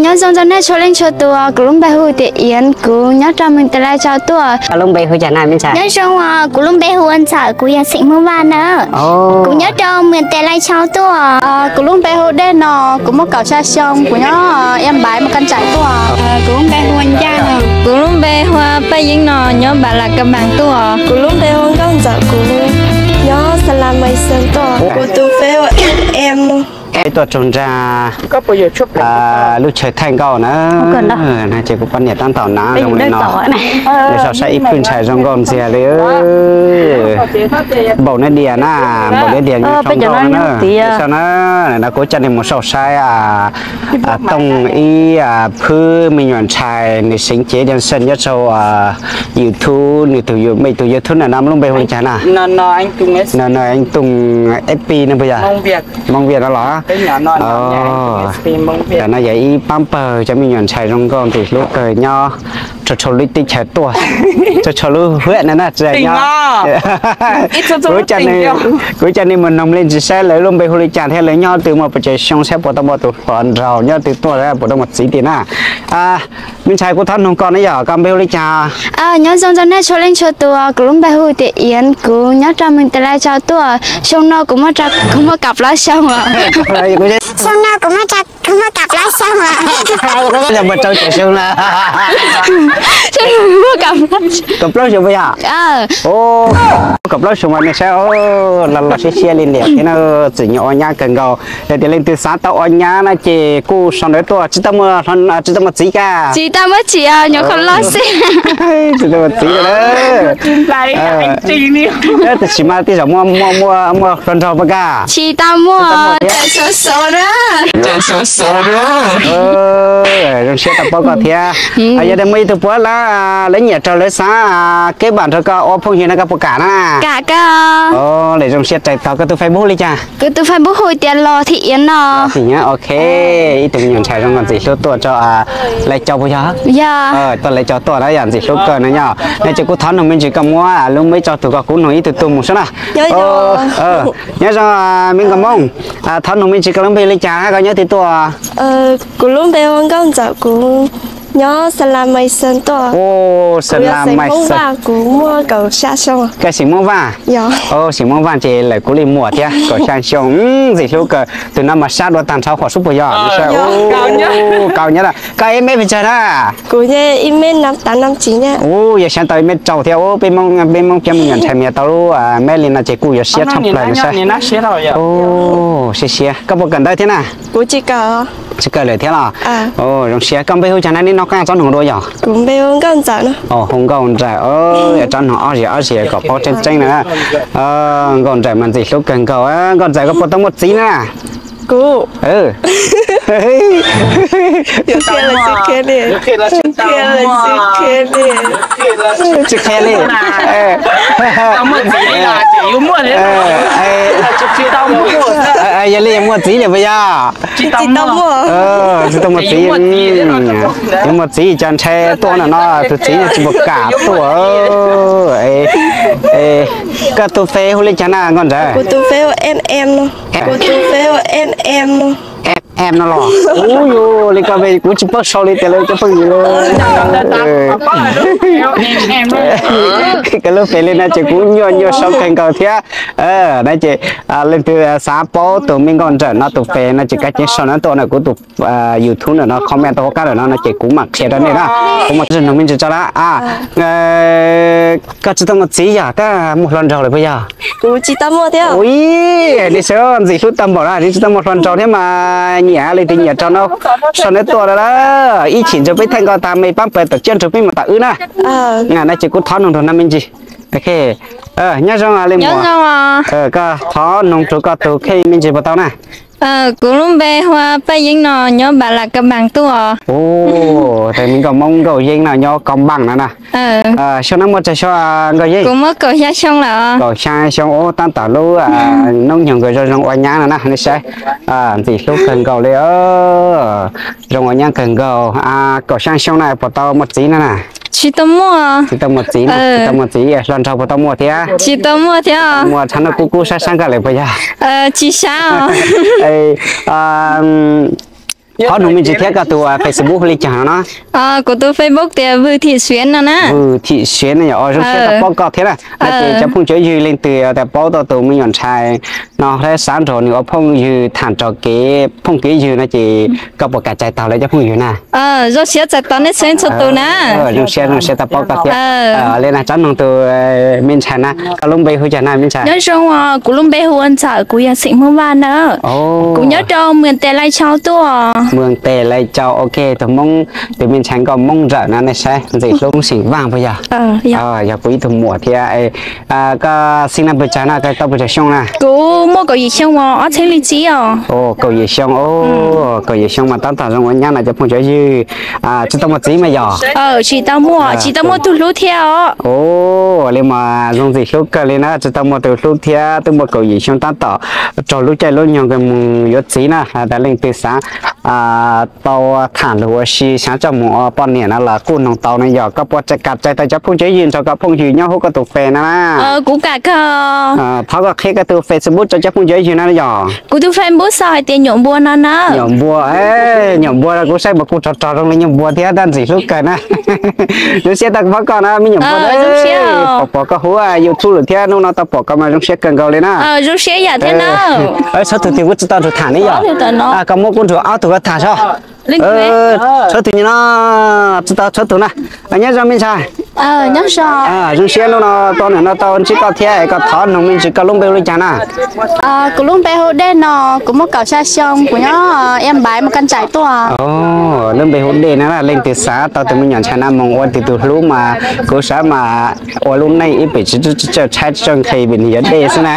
Nyob zoo rau nej txhua leej txhua tus, kuv lub npe hu tias Iab, kuv nyob rau Mws Tes Lais Tsau tuaj. Lub npe hu cas na me ntxhais? Nyob zoo, kuv lub npe hu ua Ntxawm, kuv yog xeem Hmoob Vaj na. Kuv nyob rau Mws Tes Lais Tsau tuaj. Kuv lub npe hu Dej no, kuv muaj kaum xya xyoo, kuv nyob Iab Npaiv Mus Kaj Ntsais tuaj. Kuv lub npe hu ua Ncaj no. Kuv lub npe hu ua Paj Yeeb no, nyob Npam Las Kas Npaas tuaj. Kuv lub npe hu ua Nkauj Ntxawm, kuv nyob Xa Las Mais Xees tuaj. Kuv tus npe hu ua Em Em no. Tuaj tsaug nraag lub chaw thaij nkauj na. Ces kuv poj niam tab tom nav zoo li no. Nws sau saib ib phwj ntshai zoo nkauj ntxiag li. Npaum nab dias na, npaum nab dias zoo nkauj na. Sau na, no kuv coj nej mus sau saib Tooj ib phwj me nyuam ntshai nws seev cev cov seej nyob rau YouTube, nws tus, tus YouTube na no lub npe hu li cas na? No no Tooj F B no puas yog? Hmoob Viaj no los? Tam no yog ib pab pawg cov me nyuam ntshai zoo nkauj ntxim hlub kawg nyob rau txhua lub teb chaws tuaj, rau txhua lub huab na na. Kuv coj nej mus noog me ntsis saib lawv lub npe hu li cas thiab lawv nyob twg, muaj puas tsawg xyoo, saib puas tau muaj tus hluas nraug nyob twg tuaj, puas tau muaj txiv tiag na. Me ntxhais, kuv thov noog koj na, yog koj npe hu li cas? Nyob zoo rau nej txhua leej txhua tus, kuv lub npe hu tias Iab, kuv nyob rau Mws Tes Lais Tsau tuaj. Xyoo no kuv muaj, kuv muaj kaum plaub xyoo os. Xyoo no kuv muaj, kuv muaj kaum plaub xyoo os. Yog muaj rau caum xyoo na. Kaum plaub xyoo puas yog? Kaum plaub xyoo mas nej saib, los los siab siab li niam thiab na, txwm nyuam ua nyab kawg nkaus. Yog tias leej twg xav tau ua nyab na ces kuj sau ntawv tuaj. Tsis tau muaj, tsis tau muaj txiv kag? Tsis tau muaj txiv, nyuam qhuav loj xwb. Tsis tau muaj txiv li. Tab sis mas tej zaum muaj, muaj hluas nraug puas kag? Tsis tau muaj. Zoo siab tau paub koj thiab. Yog tias muaj ib tug puav leej lawv nyiam raug lawv xav keb npam nrog koj ua phooj ywg no koj puas kam na? Kam kawg. Lawv zoo siab raws tau koj tus Facebook li cas? Kuv tus Facebook hu tias Los Thim Iab no. Ok, ib tug me nyuam ntxhais zoo nkauj ntxim hlub tuaj rau Lais Cau puas yog? Yog. Tuaj Lais Cau tuaj na, yog ntxim hlub kawg na yog. No ces kuv thov noog me ntsis koj muab lub npe tso tus koj, kuv noog ib tug tug mus saib na. Nyob zoo me nkauj Hmoob, thov noog me ntsis koj lub npe li cas, koj nyob twg tuaj? Kuv lub npe hu Nkauj Ntxawm, kuv nyob Xa Las Mais Xees tuaj. Kuv yog xeem Hmoob Vaj, kuv muaj kaum xya xyoo. Koj xeem Hmoob Vaj? Xeem Hmoob Vaj ces lawm kuv li muam thiab, kaum xya xyoo, ntxim hlub kawg. Tus no mas sab dua tag nrho qhov sub puas yog? Kaus nyob. Koj ib mev pes tsawg na? Kuv ib mev tav nam tsiv. Ua, yog xya tau ib mev rau thiab. Peb Hmoob, peb Hmoob cov me nyuam ntxhais mas tau lub mev li no ces kuj yuav siab tshaj plaws no saib. Siab siab. Koj puas kawm ntawv thiab na? Tsis kawm lawm thiab los? Zoo siab. Koj npe hu cas na, nej noj qab tsob noog dua yog? Hu Nkauj Nrawm, tsob noog ob ziag ob ziag kom paub tseeb tseeb na. Nkauj Nrawm mas ntxim hlub kawg nkaus. Nkauj Nrawm, koj puas tau muaj txiv na? Tsis qhia li. Yog li muaj txiv lawm puas yog? Tsis tau muaj txiv. Yuav muaj txiv cov ntshai tuaj no no, tus txiv no tsis muaj kam tuaj. Koj tus fej hu li cas na Nkauj Nrawm? Em no los? Ua li koj kuv tsis paub sau li tias lawv cov phooj ywg li. Koj lub fej li no ces kuv nyuaj nyuaj sau kawg nkaus thiab. No ces leej twg xav paub tus me Nkauj Nrawm no tus fej no ces kav tsij sau ntawv tuaj ntawm kuv tus YouTube ntawm no, comment tau hauv qab ntawm no no ces kuv mam qhia rau nej na. Kuv mam noog me ntsis tso na. Koj tsis tau muaj txiv yog koj muaj hluas nraug lawm puas yog? Kuv tsis tau muaj thiab. Ui, nej sawv ntxim hlub tag npaum na, tsis tau muaj hluas nraug thiab mas nyiam li tus nyiam rau no, sau ntawv tuaj na. Ib chim ntawd peb thaij nkauj tag me pab pawg tom tsiab nrug peb mus tom wb na. No ces kuv thov noog rau no me ntsis. Nyob zoo li muam, koj thov noog rau koj tus kheej me ntsis puas tau na? Kuv lub npe hu ua Paj Yeeb no, nyob Npam Las Kas Npaas tuaj. Tus me nkauj Hmoob Nkauj Yeeb no nyob Kas Npaas no na. Xyoo no muaj tsawg xyoo Nkauj Yeeb? Kuv muaj kaum xya xyoo lawm. Kaum xya xyoo, tab tom lub hnub nyoog nkawd zoo zoo ua nyab no na, nej saib. Ntxim hlub kawg nkaus li. Zoo ua nyab kawg nkaus. Kaum xya xyoo na puas tau muaj txiv no na? Tsis tau muaj. Tsis tau muaj txiv, tsis tau muaj txiv. Hluas nraug puas tau muaj thiab? Tsis tau muaj thiab. Muaj tshaj no kub kub sab sab nkaj lawm puas yog? Tsis sab os. Thov nug me ntsis thiab koj tus Facebook hu li cas no na? Kuv tus Facebook tias Vwm Thim Siav no na. Vwm Thim Siav no yog zoo siab tau paub koj thiab na. No ces cov phooj cov ywg leej twg tias paub tau tus me nyuam ntxhais no thiab xav nrog nws ua phooj ywg tham rau kev phooj kev ywg no ces koj puas kam txais tos lawv cov phooj ywg na? Zoo siab txais tos nej txhua leej txhua tus na. Zoo siab zoo siab tau paub koj thiab. Li na tsob noog tus me ntxhais na, koj lub npe hu cas na me ntxhais? Nyob zoo, kuv lub npe hu ua Ntxawm, kuv yog xeem Hmoob Vaj na. Kuv nyob rau Mws Tes Lais Tsau tuaj. Mws Tes Lais Tsau, ok, tus Hmoob, tus me ntxhais nkauj Hmoob Ntxawm no nej saib ntxim hlub xeem Vaj puas yog? Yog kuv ib tug muam thiab. Koj xeeb na pes tsawg na, koj tau pes tsawg xyoo na? Kuv muaj kaum yim xyoo os, ob txhiab li tsib os. Kaum yim xyoo, kaum yim xyoo mas tab tom zoo ua nyab no cov phooj cov ywg. Tsis tau muaj txiv mas yog? Tsis tau muaj, tsis tau muaj tus hlub thiab os. Li mas zoo ntxim hlub kawg li na, tsis tau muaj tus hlub thiab twb muaj kaum yim xyoo tab tom raug lub caij lub nyoog kawg mus yuav txiv na. Has tas leej twg xav tau tham lus ua si, xav coj mus ua poj niam no los kuj noog tau no yog? Koj puas kam txais tos cov phooj cov ywg nrog koj phooj ywg nyob hauv koj tus fej no na? Kuv kam kawg. Thov koj qhia koj tus Facebook rau cov phooj cov ywg no yog? Kuv tus Facebook sau hais tias Nyuam Npua no na. Nyuam Npua, Nyuam Npua kuv saib mas kuj rog rog zoo li nyuag npua thiab, tab ntxim hlub kawg na. Zoo siab tau pom koj na me nyuam Npua. Pom pom koj hauv YouTube lawm thiab, hnub no tau pom koj mas zoo siab kawg nkaus li na. Zoo siab yam thiab na. Txhob tus twg kuj tsis tau nrug tham ne yog? Koj muab kuv nrug ob tug koj tham soj. Txhob tus no, tsis tau txhob tus na. Nyob zoo me ntxhais. Zoo siab hnub no tuaj ntawm no tau ntsib koj thiab, koj thov noog me ntsis koj lub npe hu li cas na? Kuv lub npe hu Dej no, kuv muaj kaum xya xyoo, kuv nyob Ib Npaiv Mus Kab Ntsais tuaj. Lub npe hu Dej na, leej twg xav tau tus me nyuam ntxhais no mus ua tus hlub mas kuv xav mas ua lub neej ib pem tsis tsawg tshaib tsawg nqhis vim nws yog dej xwb na.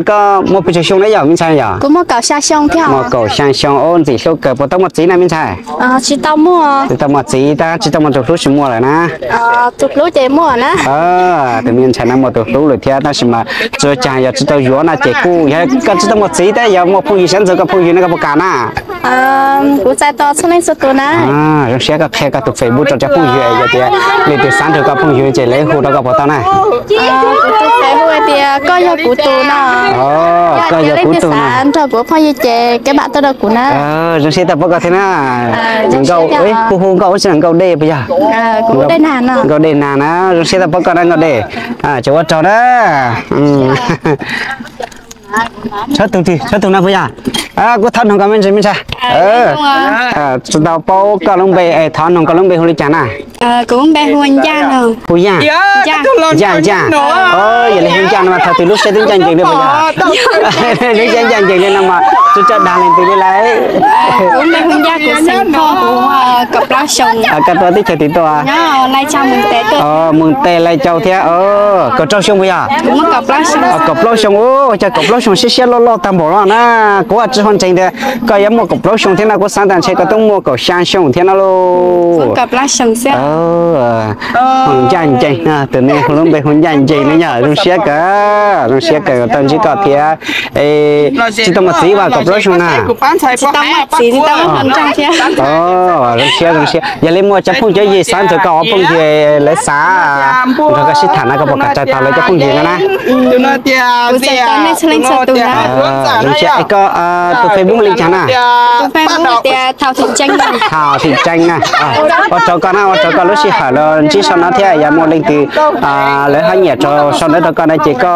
Koj muaj pes tsawg xyoo na yog me ntxhais yog? Muaj kaum xya xyoo, ntxim hlub kawg, puas tau muaj txiv na me ntxhais? Tsis tau muaj txiv, tab tsis tau muaj tus hlub tsis muaj lawm na. Tus hlub ces muaj na. Tus me ntxhais no muaj tus hlub lawm thiab tab sis mas tsis ua cas, yog tsis tau yuav no ces kuj yog koj tsis tau muaj txiv tab yog muaj phooj ywg sawv ntxov koj phooj ywg no koj puas kam na? Kuv txais tos txhua leej txhua tus na. Zoo siab koj qhia koj tus Facebook rau cov phooj ywg, yog tias leej twg xav nrog koj phooj ywg ces lawv hu rau koj puas tau na? Kuv tus Facebook hais tias koj yog kuv tus no. Koj yog kuv tus no. Nrog kuv phooj ywg ces kev mam tuaj rau kuv na. Zoo siab tau pom koj thiab na. Nkauj, kuv hu Nkauj ua si Nkauj Dej puas yog? Nkauj Dej Nag na, zoo siab tau pom koj na Nkauj Dej. Ces ua tsaug na. Txhob tus twg, txhob tus no puas yog? Kuv thov noog koj me ntsis me ntxhais. Tsis tau paub koj lub npe, thov noog koj lub npe hu li cas na? Hu Yaj. Yaj, Yaj. Yog li hu Yaj no mas thaum twg lub siab twb ncaj ncees li puas yog? Lub siab ncaj ncees li no mas tsis tso dag leej twg li lawm. Koj tuaj teb chaws twg tuaj? Mus Tes Lais Caus thiab. Kaum rau xyoo puas yog? Kaum plaub xyoo, ua cas kaum plaub xyoo siab siab loj loj tag npaum no na. Kuv tsis ho ntseeg tias koj yuav muaj kaum plaub xyoo thiab no, kuv xav tas ntshe koj twb muaj kaum xya xyoo thiab no lauj. Hu Ncaj Ncees, tus neeg hu lub npe hu Ncaj Ncees ne yog. Zoo siab kawg, zoo siab kawg tau ntsib koj thiab. Tsis tau muaj txiv vas kaum plaub xyoo na? Zoo siab, zoo siab. Yog li muaj cov phooj cov ywg xav nrog koj ua phooj ywg, lawv xav nrog koj sib tham no koj puas kam txais tos lawv cov phooj ywg no na? Zoo siab. Es koj tus Facebook li cas na? Thaum Thim Tsees na. Ua tsaug koj na, ua tsaug koj lub sij hawm los ntsib sau no thiab, yog muaj leej twg lawv ho nyiam rau sau ntawv rau koj no ces koj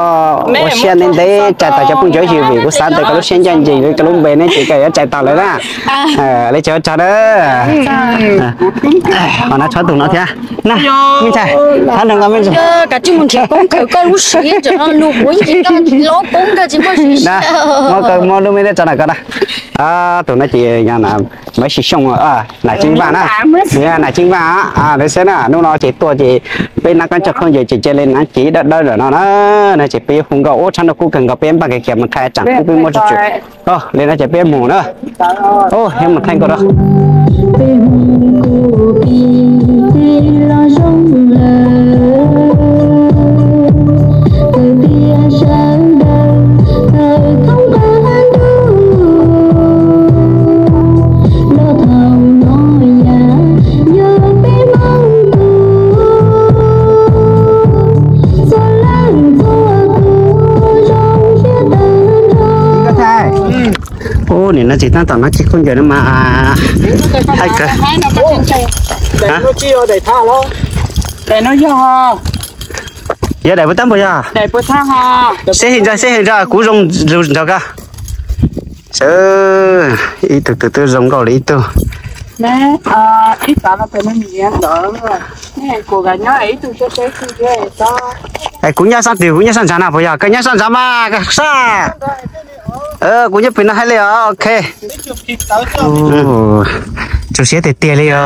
ua siab ntev ntev txais tos cov phooj cov ywg vim kuv xav tias koj lub siab ncaj ncees li koj lub npe ne ces koj yuav txais tos lawm na. Li ces ua tsaug na. Ho na txhob tus no thiab. Na, me ntxhais, thov nrog koj me ntxhais. Muab lub me tso na koj na. Tus no ces Maiv Xis Xyooj, Nam Ceeb Vaj na. Nam Ceeb Vaj, lawv saib na, hnub no ces tuaj ces peb nab qab ncauj khaub ncaws ces cia li hnav cev dawb dawb lawm no na. No ces peb hu nkauj ub tshab noj kub kawg nkaus, peb npaj kev khiav mus khai tsam kub peb muab tsuj tsuj. Li no ces peb mus na. Mus thaij nkauj rau. Ua Nim no tsis tab tom no ces khaub ncaws no mas hais kawg. Yog daim puas tab npua yog? Seb heev nrog, seb heev nrog kuv zoo nrog koj. Sawv, ib tug tus twb zoo nkauj li ib tug. Es kuv nyob sab twg, kuv nyob sab ntsa na puas yog? Koj nyob sab ntsa mas koj sab. Kuv nyob pem no hais li os, ok. Txaus siab tiag tiag li os.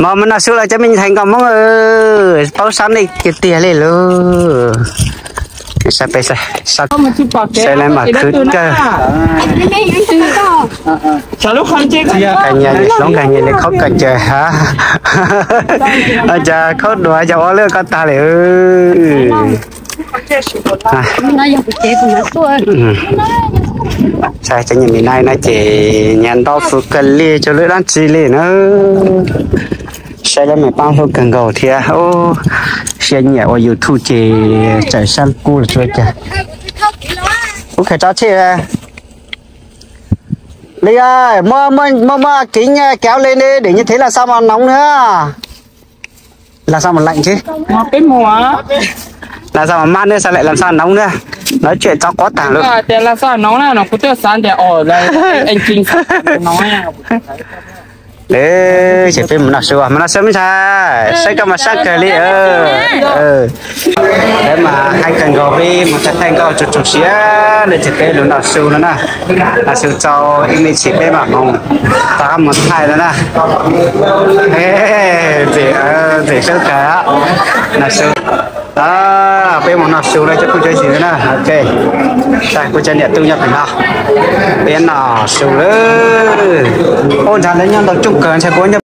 Mas mas no su los cov me ntxhais nkauj Hmoob, paub sab nej tiag tiag li lauj. Saib peb, saib, saib lawv mas khwv kawg. Nkag nyias li hlob, nkag nyias li khaub kawg ces ha. Cas khaub duav cas ua lwj koj tag li. Saib cov niam mi nai no ces nyias nto fwv kawg li, tsis lwj dab tsi li na. Saib lawv mas pab hlub kawg nkaus thiab. Siab nyiam ua YouTube ces txawm sab kub los tsuav cas. Ub, khaws tso tseg li. Muaj, muaj, muaj kev nyiaj kev ua li ne, dim nyiaj thiab lam xa mos noov na. Lam xa mos laj tsis, lam xa mos maj ne, xa lem lam xa noov na. Lawv tseem txov quav tag lawm. Ces peb mus noj su, mus noj su me ntxhais, saib koj mas sab kawg li. Peb mas haib kawg nkaus, peb mus thaij thaij nkauj tsuag tsuag siab li ces peb lug noj su no na. Noj su txog ib me chim peb mam mus, rov qab mus thaij no na. Ntxim, ntxim hlub kawg. Noj su, peb mus noj su na cov phooj cov ywg na. Ok, kuv cov niam tub nyob pem no, peb noj su lawm. Ua nrad lawv nyob ntau tsooj kawg, ntshai kuv nyob